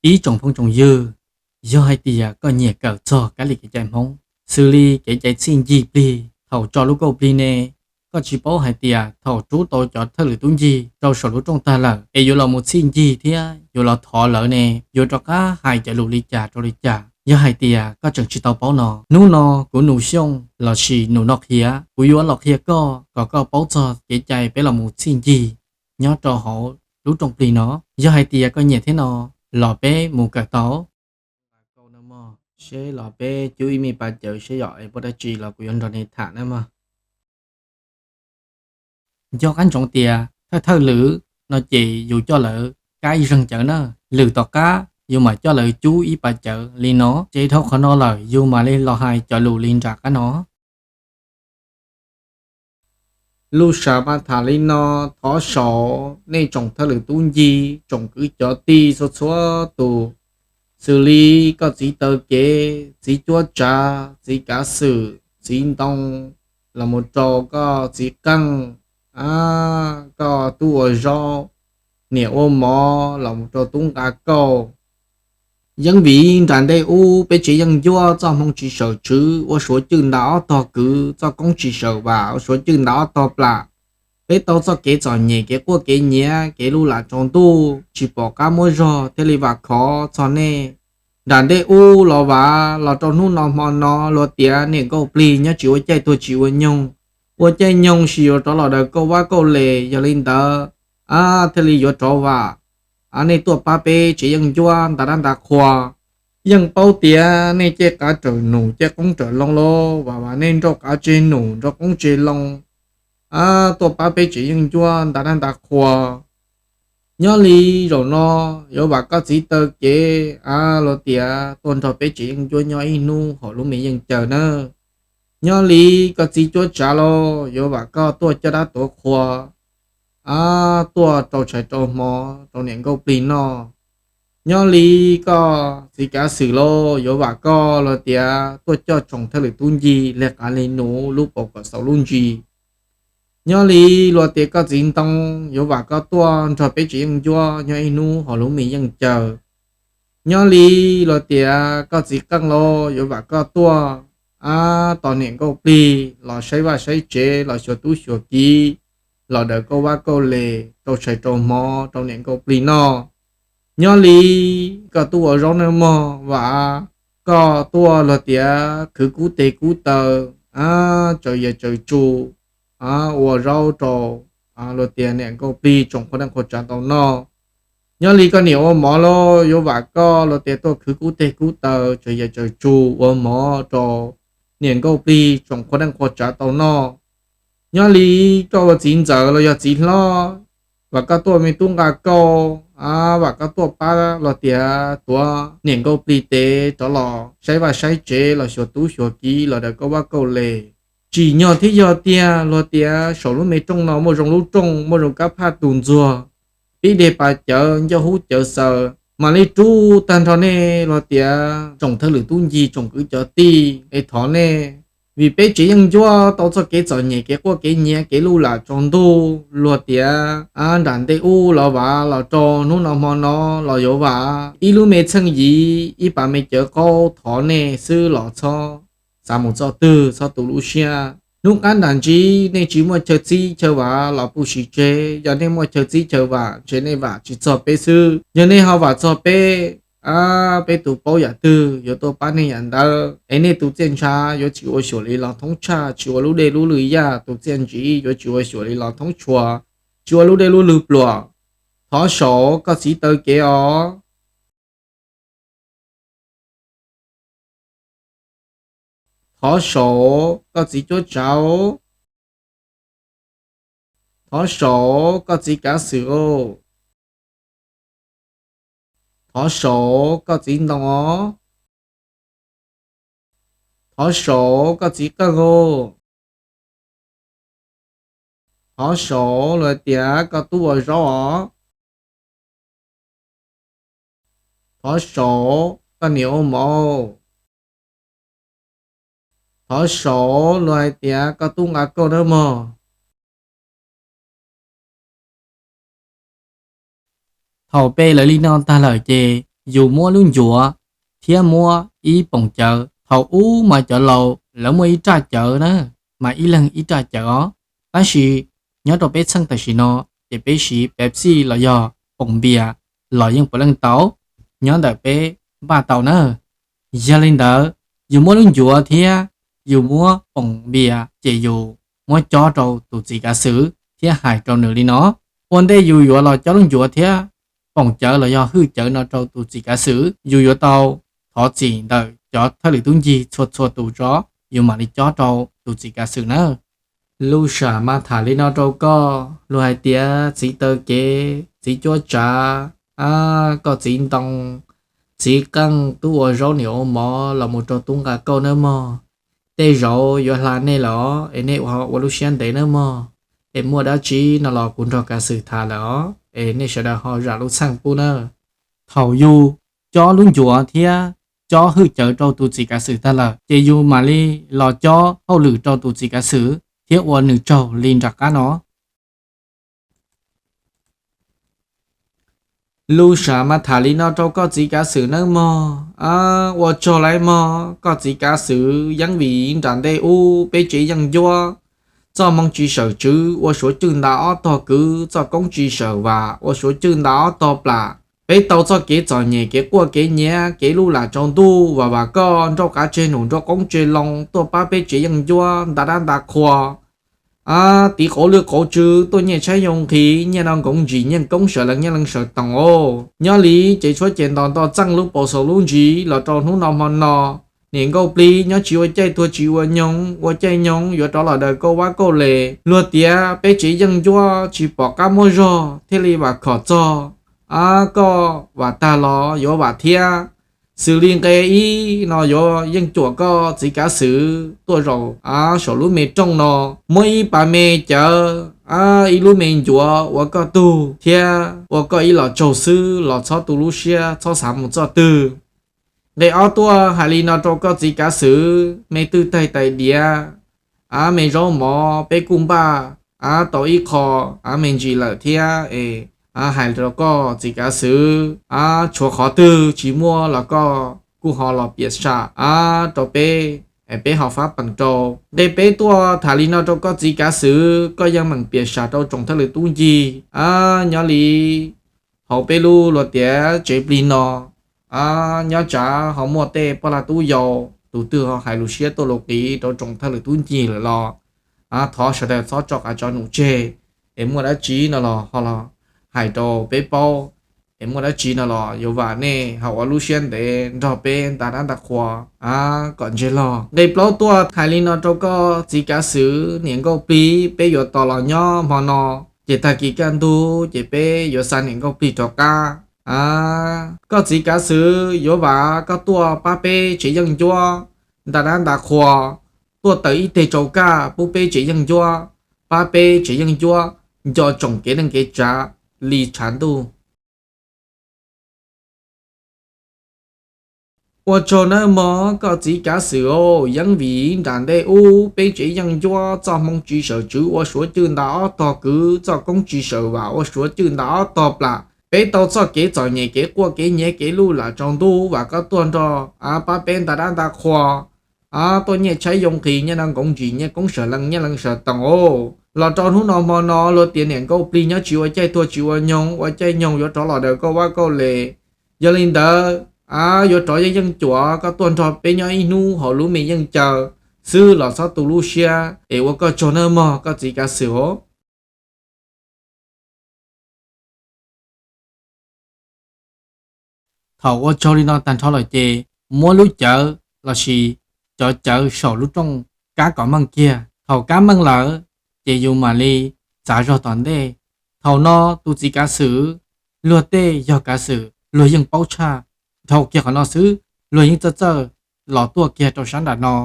Ib tsoom phooj tsoom ywg, yog hais tias koj nyiam kawm txog kab li kev cai Hmoob, xws li kev cai txhij ncig plig thaum tso lub kauj plig ne, koj tsis paub hais tias thaum rub tau cov thawj lwm tub ncig rau saum lub rooj tag lawm es yuav los mus txhij ncig thiab yuav los thov lawv ne, yuav rov qab hais cov lus li cas rau li cas. Yog hais tias koj tseem tsis tau paub no, hnub no kuv Nus Xyooj lossis Nus Noj Qhiav, kuv yuav los qhia koj kom koj paub txog kev cai peb los mus txhij ncig nyob rau hauv lub rooj plig no. Yog hais tias koj nyiam thiab no, los peb mus kawm tau. Seb los peb cub ib me pas cawv seb yog es puas dab tsi los kuv yuav nrog nej tham na mog. Nco qab ntsoov tias thawj thawj lwm no ces yus coj lawv kab ib zeeg cawv na, lwm tom qab yus mam coj lawv cub ib pas cawv li no, ces dhau qhov no lawm yus mam li los hais cov lus li nram qab no. Lus sam mas tham li no: Thov saud nej tsoom thawj lwm tub ncig, tsoom kwv cov tij txhua txhua tus, xws li koj txiv taw kev, txiv cuab tsav, txiv kav xwm, txiv ntoo, los mus rau koj txiv qeej, koj tub ua zaub, niam ua mov, los mus rau tub nqa kauj. Yeej vim nram ntej ub peb tsev yeej ncuab txoj hmoo tsis sawm tswv, ua suav cwj nta ob tog kwv, txoj koob tsis sawm vam, ua suav cwj nta ob tog plam. Peb tau txoj kev txom nyem, kev quaj kev nyiav, kev luj lam tsaus ntuj, tsis pom qab muab zog thiaj li vam khov txog nej. Nram ntej ub los vam los rau hnub no hmo no, luag tias niam nkauj plig nyob tsis ua caij tuag tsis ua nyoog, ua caij nyoog sis yuav rov los daws kauj vab kauj les. Yog li ntawd, thiaj li yuav rov vam. Nej tuaj pab peb tsev yeej ncuab nta dab nta qhua. Yeej paub tias nej caij qav raws num, caij qoob raws loo los vam, vam nej nrauj qav tseg num, nrauj qoob tseg loo, tuaj pab peb tsev yeej ncuab nta dab nta qhua. Nyob li zaum no yuav vam koj txiv taw kev, luag tias tuaj nrog peb tsev yeej ncuab nyob ib hnub hauv lub me yeej caw nawb. Nyob li koj txiv cuab tsav los yuav vam koj tuaj coj dab tuav qhua, tuaj rau tshais rau hmo rau niam nkauj plig noj. Nyob li koj txiv kav xwm los yuav vam koj luag tias tuaj coj tsoom thawj lwm tub ncig leg qav leg num lub paus kom xaus lub ntsis. Nyob li luag tias koj txiv ntoo yuav vam koj tuaj nrog peb tsev yeej ncuab nyob ib hnub hauv lub me yeej caw. Nyob li luag tias koj txiv qeej los yuav vam koj tuaj tos niam nkauj plig los saib vaj saib tsev, los xyuas tub xyuas kiv, los daws kauj vab kauj les rau tshais rau hmo rau niam nkauj plig noj. Nyob li koj tub ua zaub nawb mog, vam koj tuaj luag tias khwv kub teg kub taw, tsaws yam tsaws tsu, ua zaub rau luag tias niam nkauj plig tsoom qhua neej qhua tsav tau noj. Nyob li koj niam ua mov los yuav vam koj luag tias tuaj khwv kub teg kub taw, tsaws yam tsaws tsu, ua mov rau niam nkauj plig tsoom qhua neej qhua tsav tau noj. Nyob li koj ua txiv ntxawm los yog txiv hlob, vam koj tuaj me tub nqa kauj, vam koj tuaj pab luag tias tuav niam nkauj plig tes rov los saib vaj saib tsev, los xyuas tub xyuas kiv, los daws kauj vab kauj les. Tsim nyog thiab yog tiag luag tias saum lub me rooj no muaj zoo lub rooj, muaj zoo kab phaj tus ntxuag, pib deg pas cawv, ncauj hub cawv xaws, mam li rub tag nrho nej luag tias tsoom thawj lwm tub ncig, tsoom kwv cov tij es thov nej, vim peb tsev yeej ncuab tau txoj kev txom nyem, kev quaj kev nyiav, kev luj lam tsaus ntuj, luag tias nram ntej ub los vam los rau hnub no hmo no los yuav vam ib lub me txheej yim, ib pas me cawv qaub, thov nej xwb los txhob xav mus txoj twg, txhob tu lub siab. Hnub qab nram ntsis nej tsis muaj chaw txib chaw vam los pub sim tseg, yog nej muaj chaw txib chaw vam ntshe nej vam tsis txog peb xwb. Yog nej ho vam txog peb, peb tus paub yam twg yuav tuaj pab nej yam ntawd, es nej tus txiaj ntsha yuav tsis ua xyuam li los thoob tshaj, tsis ua lub dej lub lwm yaj, tus txiaj ntsig yuav tsis ua xyuam li los thoob tshua, tsis ua lub dej lub lwm pluam. Thov saud koj txiv taw kev os. Thov saud koj txiv cuab tsav. Thov saud koj txiv kav xwm os. Thov saud koj txiv ntoo os. Thov saud koj txiv qeej os. Thov saud luag tias koj tub ua zaub os. Thov saud koj niam ua mov. Thov saud luag hais tias koj tub nqa kauj nawb mog. Thaum pe lawv li no tag lawm ces yus muab lub ncuav thiab muab ib poom cawv. Thaum ub mas cov laus lawv muaj ib raj cawv na, mas ib leeg ib raj cawv os. Tab sis nyob rau peb txheej tam sim no ces peb siv Pepsi los yog poom npias los yeej puav leej tau, nyob ntawm peb npaj tau na. Yog li ntawd, yus muab lub ncuav thiab yus muab poom npias ces yus muab cob rau tus txiv kav xwm thiab hais rau nws li no. Ua ntej yus yuav los cob lub ncuav thiab poom cawv los yog hwj cawv no rau tus txiv kav xwm, yus yuav tau thov txim ntawm cov thawj lwm tub ncig txhua txhua tus tso, yus mam li cob rau tus txiv kav xwm nawb. Lub sam mas tham li no rau koj, luag hais tias txiv taw kev, txiv cuab tsav, koj txiv ntoo, txiv qeej, tub ua zaub niam ua mov los mus rau tub nqa kauj nawb mog. Tej zaum yuav hla nej lawm os, es nej ua lub siab ntev nawb mog. Es muaj dab tsi no los kuv nrog kav xwm tham lawm os, es nej sawv daws ho zam lub txheej pub nawb. Thaum yus cob lub ncuav thiab cob hwj cawv rau tus txiv kav xwm tag lawm ces yus mam li los cob hauj lwm rau tus txiv kav xwm thiab ua nws tsaug li nram qab no. Lub sam mas tham li no rau koj txiv kav xwm nawb mog. Ua tsaug lawm mog koj txiv kav xwm, yeeb vim nram ntej ub peb tsev yeej ncuab, txoj hmoo tsis sawm tswv ua suav cwj nta ob tog kwv, txoj koob tsis sawm vam ua suav cwj nta ob tog plam. Peb tau txoj kev txom nyem kev quaj kev nyiav kev luj lam tsaus ntuj vam vam koj nrauj qav tseg num nrauj qoob tseg loo tuaj pab peb tsev yeej ncuab nta dab nta qhua, tiv qauv lwj qauv tswv tuaj nyiaj tshaib yoo nqhis nyiaj no nkoov ntsis nyiaj koob sawv lees nyiaj lees sawv toom os. Nyob li ces tshuab ces ntos nto txeej lub paus xaus lub ntsis los rau hnub no hmo no, niam nkauj plig nyob tsis ua caij tuag tsis ua nyoog, ua caij nyoog yuav rov los daws kauj vab kauj les. Luag tias peb tsev yeej ncuab tsis pom qab muab zog thiaj li vam khom txog. Koj vam tag los yuav vam thiab. Xws li nqe ib no yuav yeej cuam koj txiv kav xwm tuaj zaum saum lub me rooj no, muab ib pas me cawv, ib lub me ncuav ua koj tug thiab ua koj ib los tsaug xwb los txhob tu lub siab txhob xav mus txoj twg. Nqe ob tuaj hais li no rau koj txiv kav xwm, me twj taig tais diav, av me zaub mov peb kuj npaj av tau ib qho av me ntsis lawm thiab es, hais rau koj txiv kav xwm, tshuav qhov twg tsis muaj los koj kuj ho los piam sam av rau peb, peb ho fab peem rau. Nqe peb tuaj tham li no rau koj txiv kav xwm, koj yeej meem piam sam rau tsoom thawj lwm tub ncig, nyob li hauv peb lub luag tiav tsev plig no, nyob tsav ho muaj tej poj lag tub yau, tus twg ho hais lus siab tuaj lus qiv rau tsoom thawj lwm tub ncig lawm los, thov sawv daws txhob tso qav tso num tseg, es muaj dab tsi no los ho los hais rau peb paub, es muaj dab tsi no los yuav vam nej ho ua lub siab ntev nrog peb nta dab nta qhua kom ntseg log. Nqe plaub tuaj hais li no rau koj txiv kav xwm, niam nkauj plig peb yuav tos los nyob hmo no, ces tag kis kaj ntug ces peb yuav xa niam nkauj plig rov qab. Koj txiv kav xwm, yuav vam koj tuaj pab peb tsev yeej ncuab nta dab nta qhua, tuaj taws ib teg tsau kaj pub peb tsev yeej ncuab, pab peb tsev yeej ncuab nco tsoom kev neej kev tsav li tshav ntuj. Ua tsaug nawb mog koj txiv kav xwm, yeeb vim nram ntej ub peb tsev yeej ncuab, txoj hmoo tsis sawm tswv ua suav cwj nta ob tog kwv, txoj koob tsis sawm vam ua suav cwj nta ob tog plam. Peb tau txoj kev txom nyem kev quaj kev nyiav kev luj lam tsaus ntuj vam koj tuaj nrog pab peb nta dab nta qhua, tuaj nyiaj tshaib yoo nqhis nyiaj no nkoov ntsis nyiaj koob sawv lees nyiaj lees sawv toom os. Los rau hnub no hmo no luag tias niam nkauj plig nyob tsis ua caij tuag tsis ua nyoog, ua caij nyoog yuav rov los daws kauj vab kauj les. Yog li ntawd, yuav rov yeej yeej cuam koj tuaj nrog peb nyob ib hnub hauv lub me yeej caw xwb los txhob tu lub siab, es ua koj tsaug nawb mog koj txiv kav xwm os. Thaum ua tsaug li no tag nrho lawm ces muab lub cawv lossis cov cawv saum lub rooj kab kom meej kiag. Thaum kab meej lawm ces yus mam li txav zog tom ntej. Thaum no tus txiv kav xwm, luag tej yog kav xwm luag yeej paub tshaj, dhau kiag qhov no xwb luag yeej txawj txawj los tuaj kiag rau sab nram no.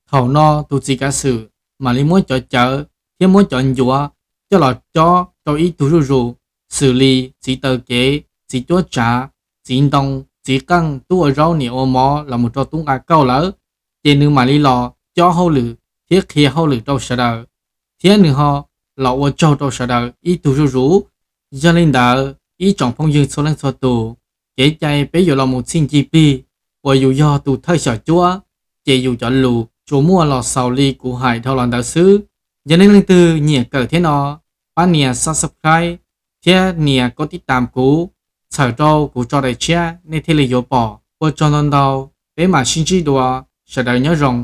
Thaum no tus txiv kav xwm mam li muab cov cawv thiab muab cov ncuav coj los cob rau ib tug zuj zus, xws li txiv taw kev, txiv cuab tsav, txiv ntoo, txiv qeej, tub ua zaub niam ua mov los mus rau tub nqa kauj lawm, ces nws mam li los cob hauj lwm thiab qhia hauj lwm rau sawv daws, thiab nws ho los ua tsaug rau sawv daws ib tug zuj zus. Yog li ntawd ib tsoom phooj ywg txhua leej txhua tus, kev cai peb yuav los mus txhij ncig plig uas yus yog tus thawj xyom cuab, ces yus cov lus tsuas muaj los xaus li kuv hais dhau los ntawd xwb. Yog nej leej twg nyiam kawm thiab no, pab nias subscribe thiab nias kov tib tam kuv, txhawm rau kuv tso daim tshiab nej thiaj li yuav pom. Ua tsaug ntau ntau, peb mam sib ntsib dua, sawv daws nyob zoo.